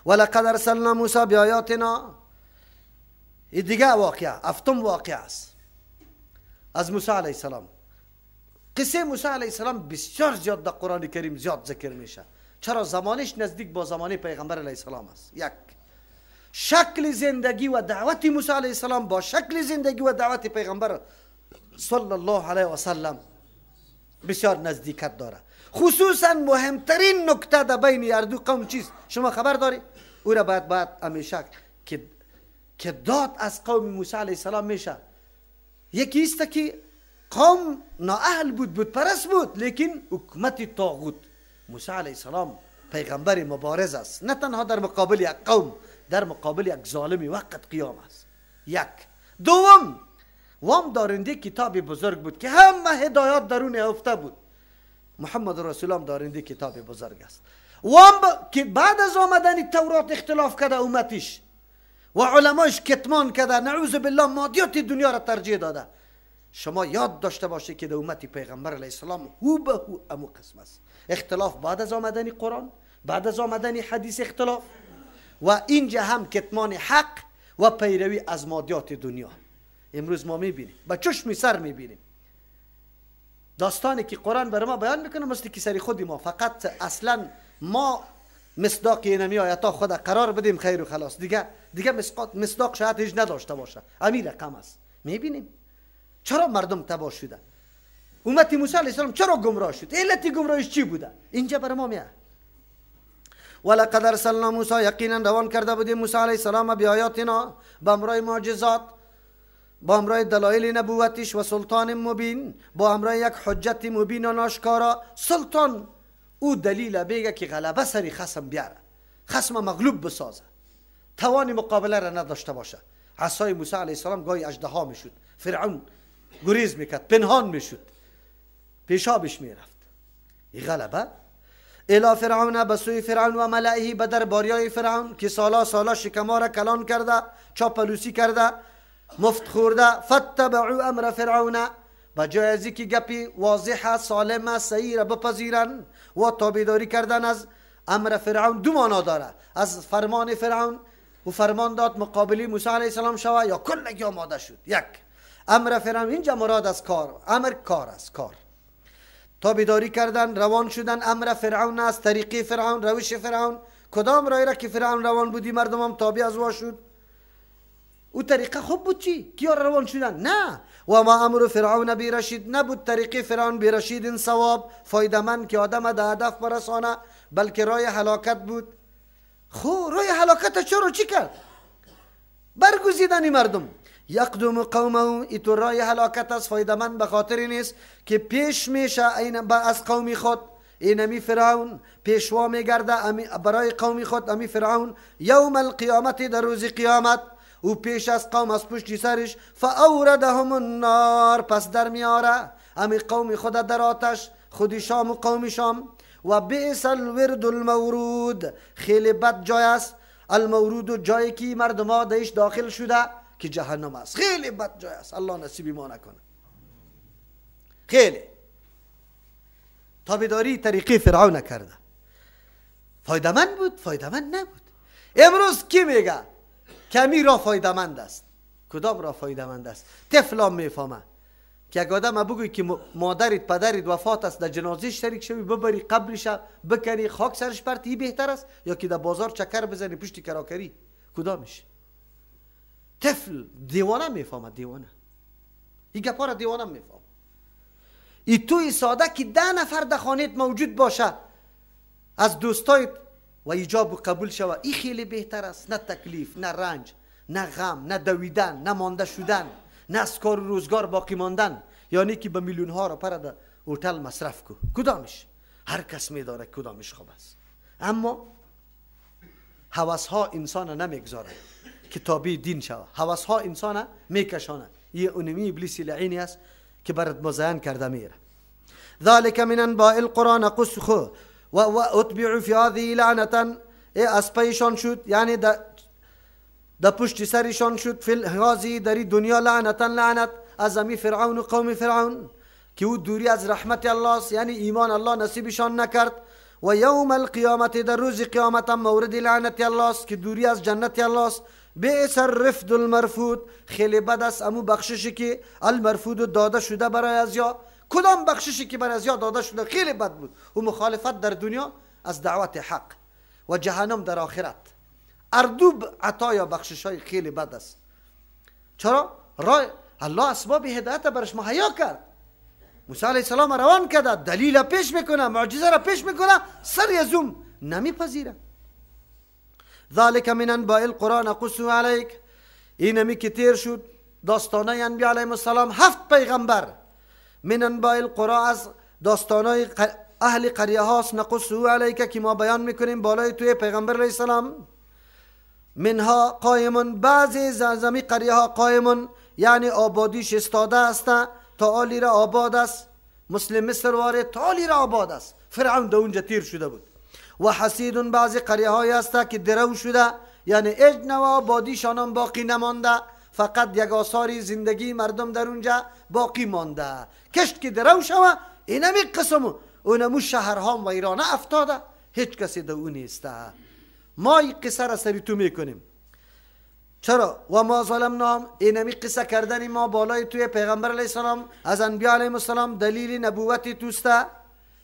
ولقد ارسلنا موسی بیااتنا. این دیگه واقعه، هفتم واقعه است از موسی علیه السلام. قصه موسی علیه السلام بسیار زیاد در قرآن کریم زیاد ذکر میشه. چرا؟ زمانش نزدیک با زمانه پیغمبر علیه السلام است. یک، شکل زندگی و دعوت موسی علیه السلام با شکل زندگی و دعوت پیغمبر صلی الله علیه و سلم بسیار نزدیکت داره. خصوصا مهمترین نکته در بین هر دو قوم چیست؟ شما خبر داری؟ او را باید همیشه که داد از قوم موسی علیه السلام میشه. یکی است که قوم نااهل بود، بود پرست بود، لیکن حکومت طاغوت. موسی علیه السلام پیغمبر مبارز است، نه تنها در مقابل یک قوم، در مقابل یک ظالم وقت قیام است. یک. دوم، وام دارنده کتاب بزرگ بود که همه هدایات درون یافته بود. محمد رسول الله دارنده کتاب بزرگ است. وام که بعد از آمدن تورات اختلاف کرده امتش و علمایش کتمان کرده، نعوذ بالله مادیات دنیا را ترجیح داده. شما یاد داشته باشید که در امت پیغمبر علیه السلام هو به هو امو قسم است. اختلاف بعد از آمدن قرآن، بعد از آمدن حدیث اختلاف، و اینجا هم کتمان حق و پیروی از مادیات دنیا. امروز ما میبینیم، با چشم سر میبینیم داستانی که قرآن برای ما بیان میکنه، مثل که سری خودی ما فقط اصلا ما مصداق اینمی آیتا خود قرار بدیم خیر و خلاص، دیگه مصداق شاید هیچ نداشته باشه. امی رقم است. میبینیم چرا مردم تباه شده، امت موسی علیه السلام چرا گمراه شد، علت گمراهیش چی بوده، اینجا برای ما میاد. ولقد ارسلنا موسی، یقینا روان کرده بودیم موسی علیه السلام بیااتنا، با امرای معجزات، با امرای دلایل نبوتش و سلطان مبین، با امرای یک حجت مبین و ناشکارا. سلطان او دلیل بگه که غلبه سری خصم بیاره، خصم مغلوب بسازه، توان مقابله را نداشته باشه. عصای موسی علیه السلام گاهی اژدها میشد، فرعون گریز میکرد، پنهان میشد، پیشابش میرفت. این غلبه الی فرعون، به سوی فرعون و ملئه، به درباریای فرعون که سالا سالا شکما را کلان کرده، چاپلوسی کرده، مفت خورده. فتبعوا امر فرعون، به جای از اینکه گپی واضح سالم صحیح را بپذیرن و تابعداری کردن از امر فرعون، دو معنا داره: از فرمان فرعون، و فرمان داد مقابلی موسی علیه السلام شوه یا کلگی آماده شد. یک، امر فرعون اینجا مراد از کار، امر کار است، کار تابعداری کردن، روان شدن. امر فرعون است، طریقه فرعون، روش فرعون، کدام رای را که فرعون روان بودی مردم هم تابع از وا شد. او طریقه خوب بود چی؟ کیا روان شدن؟ نه. و ما امر فرعون برشید، نبود طریقه فرعون برشید صواب، فایده من که آدم ده هدف برسانه، بلکه رای هلاکت بود. خو رای هلاکت چرا چی کرد؟ برگزیدن مردم. یقدم قومه، ای تو رای هلاکت است، فایده من به خاطر نیست که پیش میشه این از قومی خود. اینمی فرعون پیشوا میگرده برای قومی خود، امی فرعون یوم القیامت، در روز قیامت، او پیش از قوم از پشت سرش، فاوردهم النار، پس در میاره امی قوم خود در آتش، خودی شام و قوم شام. و بئس الورد المورود، خیلی بد جای است. المورود جایی که مردم ها درش داخل شده که جهنم است، خیلی بد جای است. الله نصیبی ما نکنه. خیلی تابعداری طریقه فرعون کرده، فایده من بود، فایده من نبود. امروز کی میگه کمی را فایده‌مند است؟ کدام را فایده‌مند است؟ طفلام میفهمه که اگه آدم بگوی که مادرت پدرت وفات است، در جنازه شریک شوی، ببری قبرش بکنی، خاک سرش پرتی، بهتر است یا که در بازار چکر بزنی پشت کراکری؟ کدامش؟ طفل دیوانه میفهمه، دیوانه این گپا را دیوانه میفهمه. ای توی ساده که 10 نفر در خانهت موجود باشه از دوستایت و ایجاب و قبول شود، این خیلی بهتر است. نه تکلیف، نه رنج، نه غم، نه دویدن، نه مانده شدن، نه از کار و روزگار باقی ماندن، یعنی که به میلیون ها را پر در هتل مصرف کو. کدامش؟ هر کس میداره کدامش خوب است. اما هوس ها انسان نمیگذاره که تابع دین شود، هوس ها انسان میکشانه. یه اونمی ابلیس لعینی است که برات مزین کرده میره. ذلك من انباء القرى نقص خو و اتبعوا فی هذه لعنة، از پیشان شد، یعنی در پشت سرشان شد، فی هذه در دنیا، لعنة لعنت از امی فرعون و قوم فرعون که او دوری از رحمت الله است، یعنی ایمان الله نصیبشان نکرد. و یوم القیامت در روز قیامت هم مورد لعنت الله است که دوری از جنت الله است. بئس الرفد المرفود، خیلی بد است امو بخششی که المرفود داده شده برای از یا. کدام بخششی که برای از یا داده شده خیلی بد بود و مخالفت در دنیا از دعوت حق و جهنم در آخرت. اردو عطا یا بخشش های خیلی بد است. چرا؟ رای الله اسباب هدایت برش مهیا کرد. موسی علیه السلام روان کرده، دلیل پیش میکنه، معجزه را پیش میکنه، سر یزوم نمیپذیره. ذلك من انباء القرى نقصه علیک. اینمی که تیر شد داستانه انبیاء علیهم السلام، 7 پیغمبر من انباء القرى از داستانای اهل قریه هاست، نقصه علیک که ما بیان میکنیم بالای توی پیغمبر علیه السلام. منها قائم، بعضی زمی قریه ها قائم یعنی آبادیش استاده است، تا آلی را آباد است، مثل مصر واره تا آلی را آباد است. فرعون در اونجا تیر شده بود. و حسید، بعضی قریه های است که درو شده، یعنی هیچ نوع آبادیشان باقی نمانده، فقط یک آثاری زندگی مردم در اونجا باقی مانده. کشت که درو شوه اینمی قسم اونمو شهرها ویرانه افتاده، هیچ کسی در اون نیست. ما این قصه را سری تو میکنیم. چرا؟ و ما ظلمناهم، اینمی قصه کردن ما بالای توی پیغمبر علیه السلام از انبیاء علیهم السلام دلیل نبوت توسته.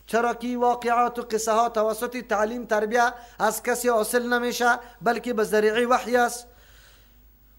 چرا که واقعات و قصه ها توسط تعلیم تربیه از کسی حاصل نمیشه، بلکه به ذریعه وحی است.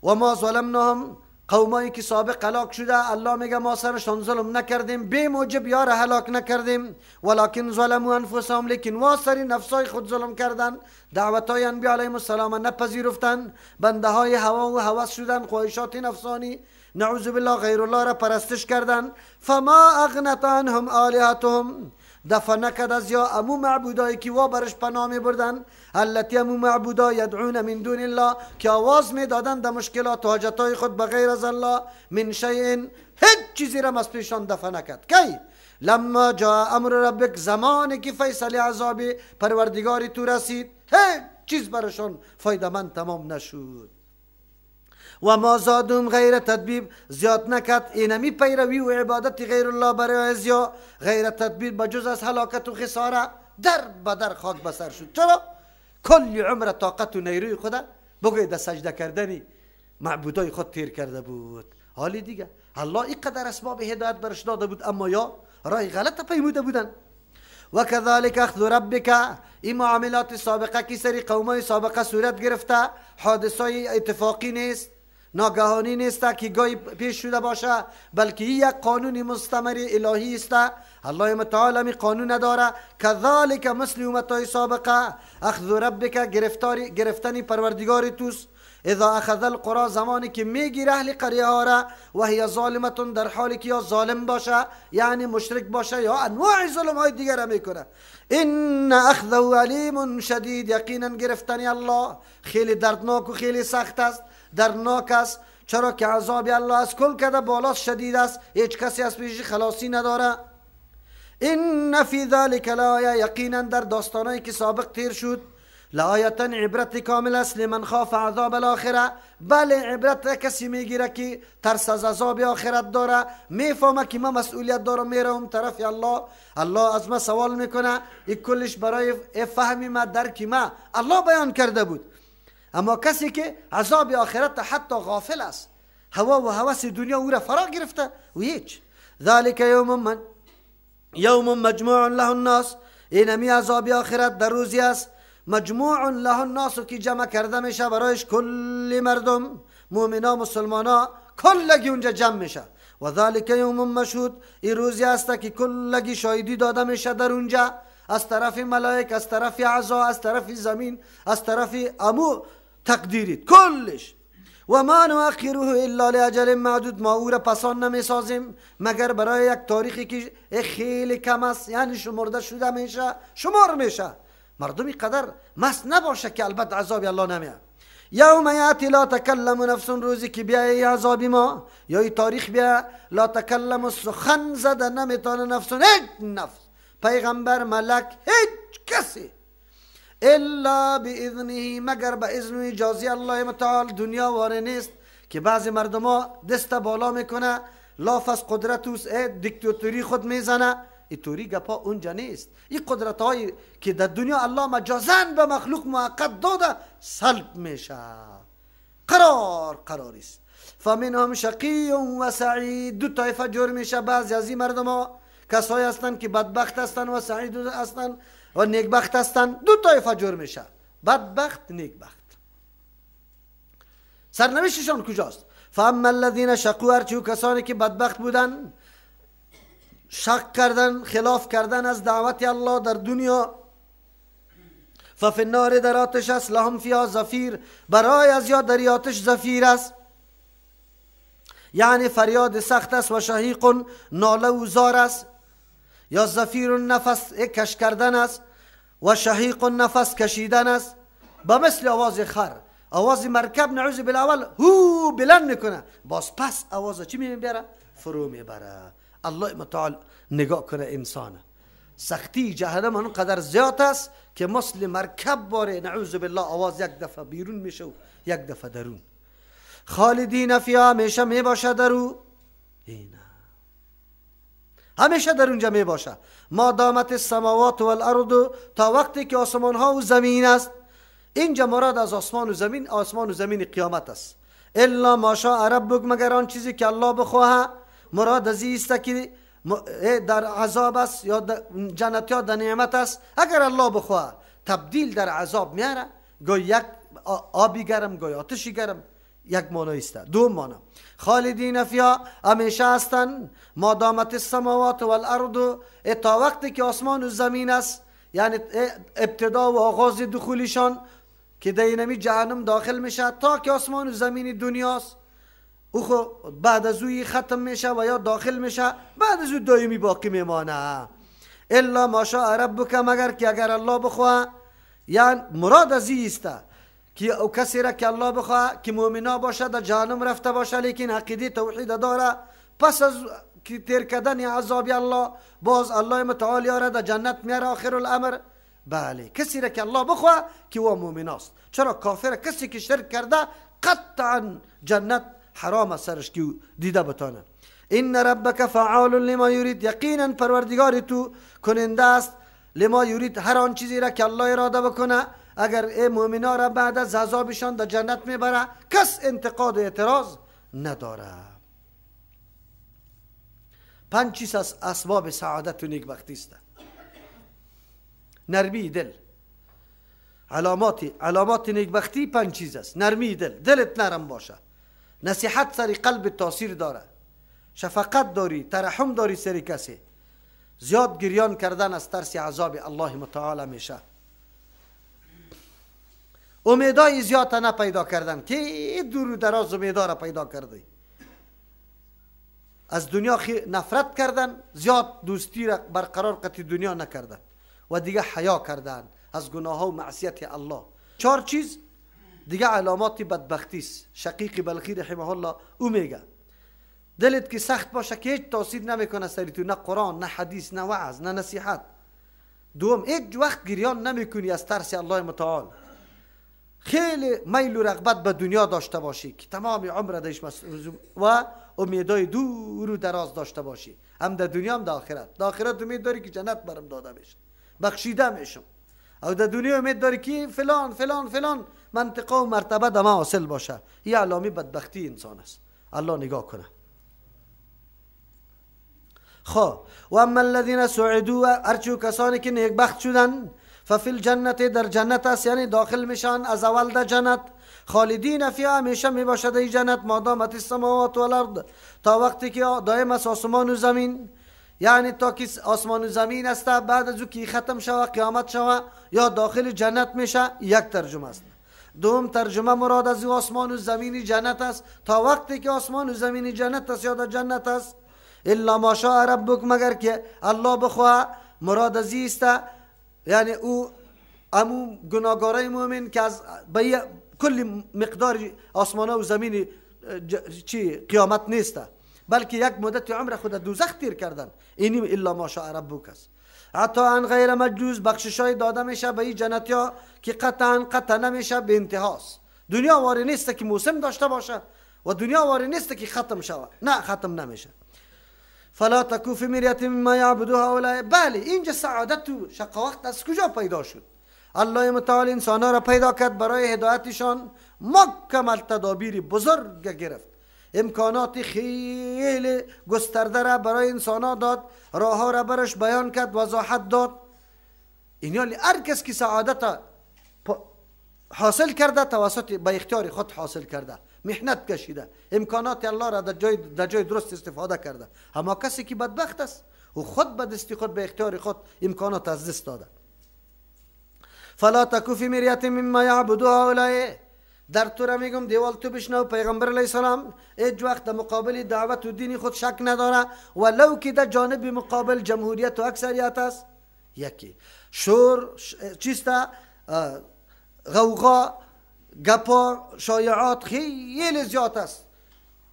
و ما ظلمناهم، قومایی که سابق هلاک شده الله میگه ما سرشان ظلم نکردیم، بی موجب یار هلاک نکردیم، ولکن ظلموا انفسهم، لیکن وا سر نفسای خود ظلم کردن، دعوتای انبیا علیهم السلام نپذیرفتن، بنده های هوا و هوس شدن، خواهشات نفسانی، نعوذ بالله غیر الله را پرستش کردن. فما اغنت عنهم آلهتهم، دفع نکرد از یا امو معبودایی که وا برش پناه می بردن، التي امو معبودا یدعون من دون الله که آواز می دادن در مشکلات و حاجتهای خود بغیر از الله، من شیء، هیچ چیزی را از پیشان دفع نکرد. کی؟ لما جاء امر ربک، زمانی که فیصله عذاب پروردگاری تو رسید، هیچ چیز برشان فایده من تمام نشد. و ما زادهم غیر تدبیب، زیاد نکرد اینمی پیروی و عبادت غیر الله برای ازیا غیر تدبیب، بجز از هلاکت و خساره در بدر خاک بسر شد. چرا؟ کل عمر طاقت و نیروی خدا بگوی در سجده کردنی معبودای خود تیر کرده بود. حالی دیگه الله اینقدر اسباب هدایت برش داده بود، اما یا راه غلط پیموده بودن. و كذلك اخذ ربک، این معاملات سابقه که سری قومای سابقه صورت گرفته، حادثای اتفاقی نیست، ناگهانی نیست که گاهی پیش شده باشه، بلکه یک قانون مستمر الهی است. الله متعال می قانون داره. كذلك مثل امتای سابقه اخذ ربک، گرفتن پروردگار توست. اذا اخذ القرى، زمانی که میگیره اهل قریه ها را، و هی ظالمه، در حالی که یا ظالم باشه یعنی مشرک باشه یا انواع ظلم های دیگر را میکنه. ان اخذه علیم شدید، یقینا گرفتن الله خیلی دردناک و خیلی سخت است، دردناک است. چرا که عذاب الله از کل کده بالاست، شدید است، هیچ کسی از پیش خلاصی نداره. ان فی ذلک لآیه، یقینا در داستانایی که سابق تیر شد لآیة عبرت کامل است، لمن خاف عذاب الاخره. بله عبرت کسی میگیره که ترس از عذاب آخرت داره، میفهمه که من مسئولیت دارم، میروم طرف الله، الله از ما سوال میکنه، این کلش برای فهم ما، درک ما الله بیان کرده بود. اما کسی که عذاب آخرت حتی غافل است، هوا و هوس دنیا او را فرا گرفته و هیچ. ذلك یوم مجموع له الناس، اینمی عذاب آخرت در روزی است مجموع له الناس که جمع کرده میشه برایش کل مردم، مؤمنا مسلمانا کلگی اونجا جمع میشه. و ذلك یوم مشهود، این روزی است که کلگی شاهدی داده میشه در اونجا، از طرف ملائک، از طرف اعضا، از طرف زمین، از طرف امو تقدیریت کلش. و ما نؤخره الا لاجل معدود، ما او را پسان نمیسازیم مگر برای یک تاریخی که خیلی کم است، یعنی شمرده شده میشه، شمار میشه. مردمی قدر مست نباشه که البته عذاب الله نمیاد. یوم یاتی لا تکلم نفس، روزی که بیای عذاب ما یا ای تاریخ بیا، لا تکلم سخن زده نمیتونه نفس، هیچ نفس، پیغمبر، ملک، هیچ کسی، الا باذنه، مگر به اذن و اجازه الله متعال. دنیا واره نیست که بعضی مردم ها دست بالا میکنه، لاف از قدرت و دیکتاتوری خود میزنه، اینطوری گپا اونجا نیست. این قدرت هایی که در دنیا الله مجازن به مخلوق موقت داده سلب میشه، قرار قراریست. فمنهم شقی و سعید، دو طایفه جور میشه. بعضی از این مردم ها کسایی هستند که بدبخت هستند و سعید هستند و نیکبخت هستند. دو طایفه جور میشه، بدبخت نیکبخت. سرنوشتشان کجاست؟ فاما الذین شقوا، هرچه کسانی که بدبخت بودن، شق کردن، خلاف کردن از دعوت الله در دنیا، ففی النار، در آتش است، لهم فیها زفیر، برای از یا در آتش زفیر است، یعنی فریاد سخت است، و شهیق، ناله و زار است، یا زفیر نفس کش کردن است، و شهیق نفس کشیدن است، با مثل آواز خر، آواز مرکب نعوذ بالله هو بلند میکنه، باز پس آواز چی میبره؟ فرو میبره. الله متعال نگاه کنه انسانه، سختی جهنم انقدر زیاد است که مثل مرکب باره نعوذ بالله آواز یک دفعه بیرون میشه و یک دفعه درون. خالدین فیها، همیشه میباشه در او، اینه همیشه در اونجا میباشه. ما دامت السماوات والارض، تا وقتی که آسمان ها و زمین است. اینجا مراد از آسمان و زمین، آسمان و زمین قیامت است. الا ما شاء ربک، مگر آن چیزی که الله بخواهد. مراد از این است که در عذاب است یا جنت یا در نعمت است. اگر الله بخواهد تبدیل در عذاب میاره، گوی یک آبی گرم، گوی آتشی گرم، یک معنی است. دو معنی خالدین فیها، همیشه هستند، ما دامت السماوات والارض، تا وقتی که آسمان و زمین است، یعنی ابتدا و آغاز دخولشان که در اینمی جهنم داخل میشه تا که آسمان و زمین دنیاست، او خو بعد از اوی ختم میشه و یا داخل میشه، بعد از او دائمی باقی میمانه. الا ما شاء ربک، مگر که اگر الله بخواه، یعنی مراد از این است که او کسی را که الله بخواه که مؤمنا باشه، در جهنم رفته باشه، لیکن عقیده توحید داره، پس از که تیر کردن عذاب الله باز الله متعال یاره در جنت میاره آخر الامر. بله، کسی را که الله بخواه که او مؤمن است. چرا کافر کسی که شرک کرده قطعا جنت حرام سرش که دیده بتانه. ان ربک فعال لما یرید، یقینا پروردگار تو کننده است لما یرید، هر آن چیزی را که الله اراده بکنه. اگر ای مؤمنا را بعد از عذابشان در جنت میبره، کس انتقاد و اعتراض نداره. پنج چیز از اسباب سعادت و نیکبختی است. نرمی دل، علامات نیکبختی پنج چیز است. نرمی دل، دلت نرم باشه، نصیحت سری قلب تاثیر داره، شفقت داری، ترحم داری سری کسی، زیاد گریان کردن از ترس عذاب الله متعال میشه، امیدای زیاد نه پیدا کردن که دور و دراز امیدا را پیدا کردی، از دنیا نفرت کردن، زیاد دوستی را برقرار قطع دنیا نکردن و دیگه حیا کردن از گناه و معصیت الله. چهار چیز دیگه علامات بدبختی است. شقیق بلخی رحمه الله او میگه دلت که سخت باشه که هیچ تاثیر نمیکنه سری تو، نه قرآن، نه حدیث، نه وعظ، نه نصیحت. دوم، هیچ وقت گریان نمیکنی از ترس الله متعال. خیلی میل و رغبت به دنیا داشته باشی که تمام عمر دایش و امیدای دور و دراز داشته باشی، هم در دنیا هم در آخرت. در آخرت امید داری که جنت برم داده میشه، بخشیده میشم، او در دنیا امید داری که فلان فلان فلان منطقه و مرتبه در ما حاصل باشه. این علامه بدبختی انسان است. الله نگاه کنه. خب و اما الذین سعدوا، هرچه کسانی که نیکبخت شدن، ففی الجنت، در جنت است، یعنی داخل میشن از اول در جنت، خالدین فیها، همیشه میباشد ای جنت، ما دامت السماوات والارض، تا وقتی که دائم است آسمان و زمین، یعنی تا که آسمان و زمین است، بعد از او که ختم شوه، قیامت شوه، یا داخل جنت میشه. یک ترجمه است. دوم ترجمه مراد از آسمان و زمین جنت است، تا وقتی که آسمان و زمین جنت است یا در جنت است. الا ما شاء ربک، مگر که الله بخواه. مراد از است یعنی او امو گناهگارای مؤمن که از به کل مقدار آسمان و زمین چی قیامت نیست، بلکه یک مدت عمر خود دوزخ تیر کردن. اینی الا ما شاء ربک است. عطاء غیر مجوز، بخششای داده میشه به این جنتیا که قطعا قطع نمیشه، به انتهاست. دنیا واری نیست که موسم داشته باشه و دنیا واری نیست که ختم شوه، نه ختم نمیشه. فلا تکو فی مریة مما یعبد هؤلاء. بله، اینجا سعادت و شقاوت از کجا پیدا شد؟ الله متعال انسانها را پیدا کرد برای هدایتشان، مکمل تدابیر بزرگ گرفت، امکانات خیلی گسترده را برای انسانها داد، راه را برش بیان کرد، وضاحت داد. این یعنی هر کس که سعادت حاصل کرده توسط به اختیار خود حاصل کرده، محنت کشیده، امکانات الله را در جای درست استفاده کرده. اما کسی که بدبخت است و خود به دست خود به اختیار خود امکانات از دست داده. فلا تکو فی مریة مما یعبد هؤلاء. در تو را میگم دیوال تو بشنو، پیغمبر علیه السلام هیچ وقت در مقابل دعوت و دین خود شک نداره، ولو که در جانب مقابل جمهوریت و اکثریت است. یکی شور چیست، غوغا، گپا، شایعات خیلی زیاد است.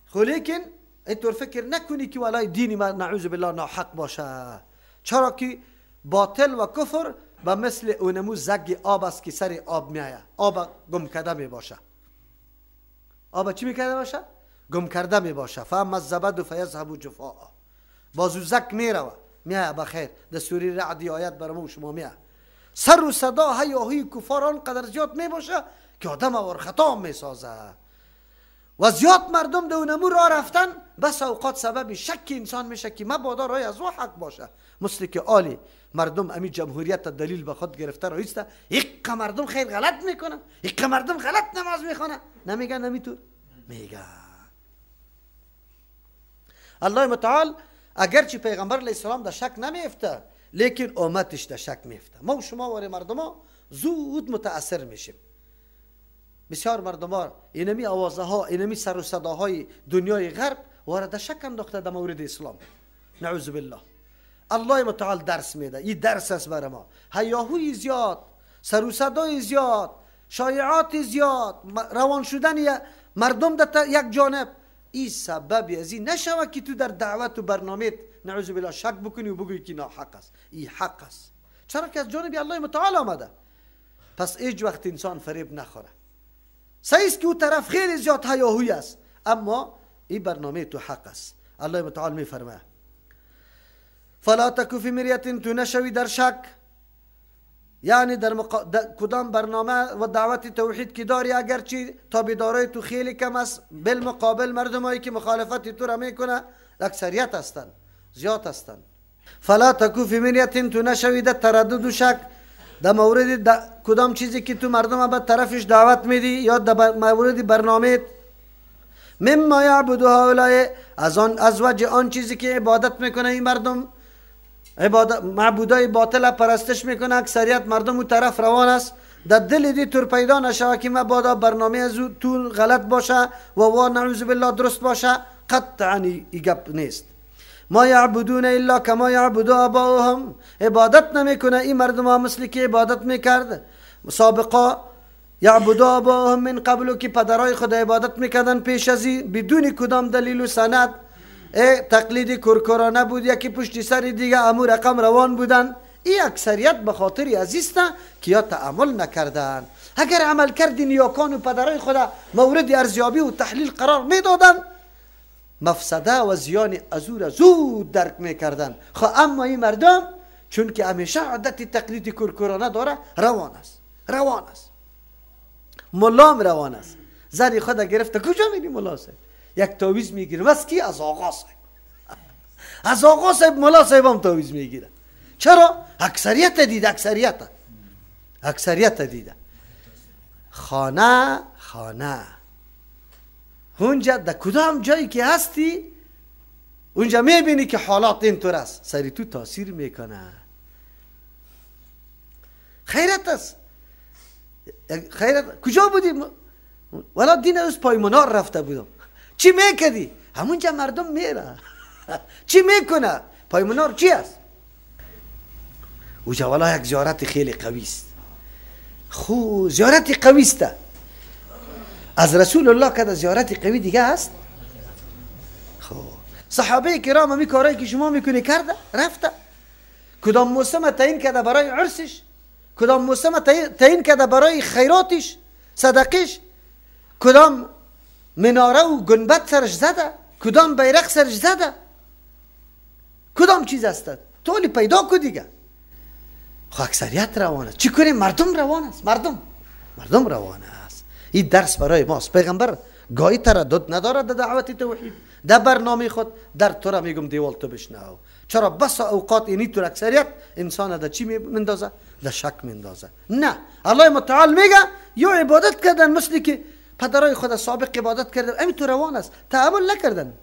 خو لیکن اینطور فکر نکنی که ولای دینی ما نعوذ بالله ناحق باشه، چرا که باطل و کفر به مثل اونمو زگ آب است که سر آب میآید، آب گم کرده می باشه. آب چی میکرده باشه؟ گم کرده می باشه. فاما الزبد فیذهب جفاء. بازو زک میروه میآید بخیر، در سوره رعد آیت برای شما میآید. سر و صدا هیاهوی کفار آنقدر زیاد می باشه که آدم اور خطا می سازه و زیاد مردم در اونمو راه رفتن، بس اوقات سبب شک انسان میشه که مبادا رای از او حق باشه. مثل که آلی مردم امی جمهوریت دلیل به خود گرفته رایسته، یک مردم خیر غلط میکنه، یک مردم غلط نماز میخونه، نمیگن نمیتون میگن. الله متعال اگرچه پیغمبر علیه السلام در شک نمیفته، لیکن امتش در شک میفته. ما و شما واری مردم ها زود متاثر میشیم. بسیار مردم ها اینمی آوازه ها، اینمی سر و صداهای دنیای غرب وارد شک انداخته در مورد اسلام، نعوذ بالله. الله متعال درس میده، این درس است برای ما. هیاهوی زیاد، سر و صدای زیاد، شایعات زیاد، روان شدن مردم در یک جانب، این سبب از این نشوه که تو در دعوت و برنامه نعوذ بالله شک بکنی و بگویی که ناحق است. این حق است، چرا که از جانب الله متعال آمده. پس هیچ وقت انسان فریب نخوره. صحیح است که او طرف خیلی زیاد هیاهوی است، اما این برنامه تو حق است. الله متعال میفرماید فلا تکو فی مریة، تو نشوی در شک، یعنی در کدام برنامه و دعوت توحید که داری، اگرچه تابعدارای تو خیلی کم است، بالمقابل مردمایی که مخالفت تو را میکنه اکثریت هستند، زیاد هستند. فلا تکو فی مریة، تو نشوی در تردد و شک در مورد کدام چیزی که تو مردم به طرفش دعوت میدی یا در مورد برنامه. مما یعبد هؤلاء، از آن از وجه آن چیزی که عبادت میکنه این مردم، عبادت معبودای باطل پرستش میکنه، اکثریت مردم اون طرف روان است. در دل دی تور پیدا نشوه که مبادا برنامه از تو غلط باشه و وا نعوذ بالله درست باشه، قطعا ای گپ نیست. ما یعبدون الا کما یعبد آباؤهم، عبادت نمیکنه این مردم ها مثل که عبادت میکرد سابقا. یعبد آباؤهم من قبل، که پدرای خود عبادت میکردن پیش از این بدون کدام دلیل و سند، تقلید کرکرانه بود، یکی پشت سر دیگه امو رقم روان بودن. این اکثریت به خاطر عزیزته که یا تعامل نکردن. اگر عمل کردی نیاکان و پدرای خود مورد ارزیابی و تحلیل قرار میدادن، مفسده و زیان از او را زود درک میکردن. خب اما این مردم چون که همیشه عادت تقلید کرکرانه داره، روان است، روان است. ملام روان است، زن خود گرفته کجا میری ملا صاحب؟ یک تعویذ میگیره. بس کی؟ از آقا صاحب. از آقا صاحب ملا صاحب هم تعویذ میگیره. چرا؟ اکثریت دیده، اکثریت، اکثریت دیده. خانه خانه اونجا در کدام جایی که هستی اونجا میبینی که حالات اینطور است، سری تو تاثیر میکنه. خیرت است، خیرت. کجا بودی؟ ولا دین از پای منار رفته بودم. چی میکردی؟ همونجا مردم میره. چی میکنه؟ پای منار چی است؟ اونجا والا یک زیارت خیلی قوی است. خو زیارت قوی است. از رسول الله که زیارت قوی دیگه است. خو صحابه کرام همی کارایی که شما میکنی کرده رفته. کدام موسم تعیین کرده برای عرسش، کدام موسم تعیین کرده برای خیراتش، صدقش، کدام مناره و گنبد سرش زده، کدام بیرق سرش زده. کدام چیز است؟ تو ولی پیدا کو دیگه. خب اکثریت روان است. چی کنیم؟ مردم روان است. مردم روان است. این درس برای ماست. پیغمبر گاهی تردد نداره در دعوت توحید، در برنامه خود. در تو را میگم دیوال تو بشنو. چرا بس اوقات اینی تو اکثریت انسان در چی مندازه؟ در شک مندازه. نه، الله متعال میگه یا عبادت کردن مثلی که پدرای خود سابق عبادت کردن، امی تو روان است، تعامل نکردن.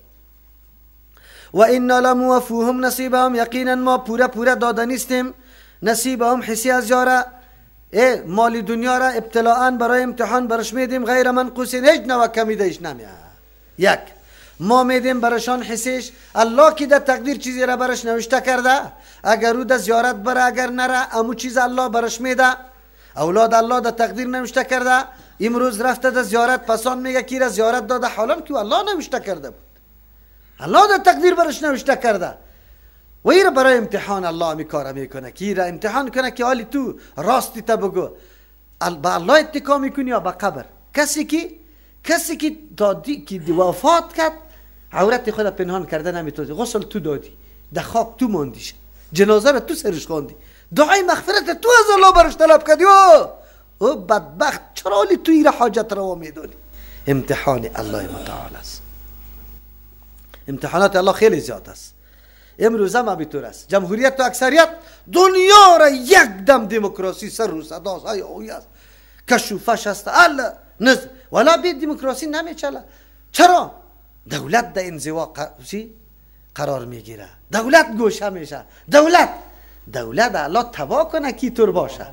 و انا لموفوهم نصیبهم، یقینا ما پوره پوره دادنیستیم نصیبهم حسی از یاره، مال دنیا را ابتلاعا برای امتحان برش میدیم، غیر منقوصین، هیچ نوع کمی دیش نمیه. یک، ما میدیم برشان حسیش، الله که در تقدیر چیزی را برش نوشته کرده، اگر او در زیارت بره اگر نره، امو چیز الله برش میده. اولاد الله در تقدیر نوشته کرده، امروز رفته در زیارت، پسان میگه کی را زیارت داده، حالا که الله نوشته کرده بود، الله در تقدیر برش نوشته کرده. و ایره برای امتحان الله می کار میکنه که ایره امتحان کنه که حالی تو راستی تا بگو، به الله اتکا میکنی یا به قبر. کسی که دادی که وفات کرد، عورت خود پنهان کرده نمیتونی، غسل تو دادی، در خاک تو ماندیش، جنازه را تو سرش خواندی، دعای مغفرت تو از الله برش طلب کردی. او بدبخت، چرا حالی تو ایره حاجت روا میدانی؟ امتحان الله متعال است. امتحانات الله خیلی زیاد است. امروز هم همینطور است. جمهوریت و اکثریت دنیا را یک دم دموکراسی سر و صداست، های اوی است، کشوفش است، الله نز ولا بی دموکراسی نمیچله. چرا؟ دولت در انزوا قرار میگیره، دولت گوشه میشه، دولت الله تبا کنه کی طور باشه،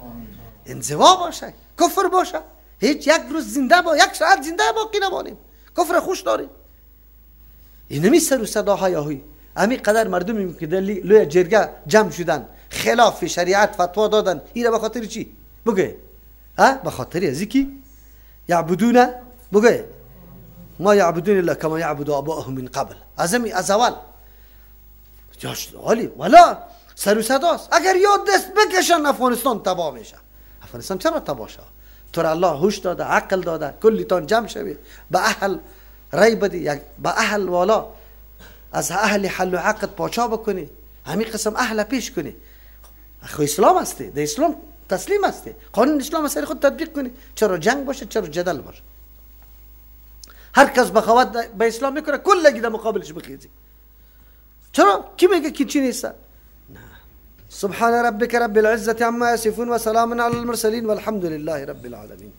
انزوا باشه، کفر باشه. هیچ یک روز زنده با یک ساعت زنده باقی نمانیم، کفر خوش داریم. اینمی سر و صداهای هوی امی قدر مردمی که در لوی جرگه جمع شدن، خلاف شریعت فتوا دادن، ایره به خاطر چی؟ بگه ها؟ به خاطر از کی یعبدون، بگه ما یعبدون الا کما یعبد آباءهم من قبل، از اول عالی ولا سر و صداست. اگر یاد دست بکشن افغانستان تباه میشه. افغانستان چرا تباه شه؟ تو الله هوش داده، عقل داده، کلیتان جمع شوید، به اهل رای بدی، به اهل والا از اهل حل و عقد پاچا بکنی، همین قسم اهل پیش کنی. خو اسلام هستی، در اسلام تسلیم هستی، قانون اسلام سر خود تطبیق کنی. چرا جنگ باشه، چرا جدل باشه؟ هر کس بخواد به اسلام میکنه، کلگی در مقابلش بخیزی. چرا؟ کی میگه کی چی نیست؟ نه. سبحان ربک رب العزة عما یصفون و سلام علی المرسلین والحمد لله رب العالمین.